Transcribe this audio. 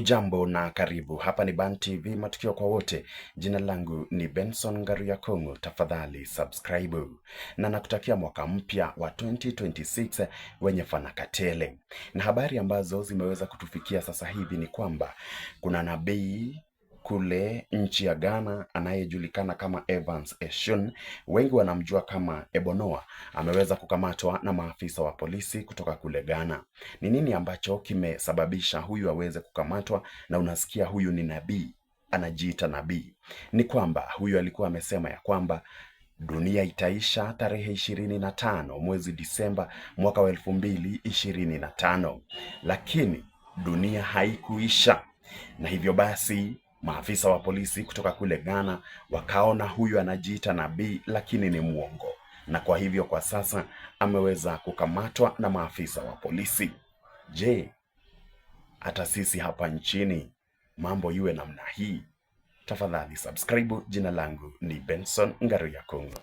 Hujambo na karibu. Hapa ni Ban TV, matukio kwa wote. Jina langu ni Benson Ngaruya Kongo. Tafadhali subscribe na nakutakia mwaka mpya wa 2026 wenye fanaka tele. Na habari ambazo zimeweza kutufikia sasa hivi ni kwamba kuna nabii kule nchi ya Ghana anayejulikana kama Evans Eshun, wengi wanamjua kama Ebonoa, ameweza kukamatwa na maafisa wa polisi kutoka kule Ghana. Ni nini ambacho kimesababisha huyu aweze kukamatwa? Na unasikia huyu ni nabii, anajiita nabii. Ni kwamba huyu alikuwa amesema ya kwamba dunia itaisha tarehe 25 mwezi Disemba mwaka wa 2025, lakini dunia haikuisha, na hivyo basi maafisa wa polisi kutoka kule Ghana wakaona huyu anajiita nabii lakini ni mwongo, na kwa hivyo kwa sasa ameweza kukamatwa na maafisa wa polisi. Je, hata sisi hapa nchini mambo iwe namna hii? Tafadhali subscribe. Jina langu ni Benson Ngaruya Kongo.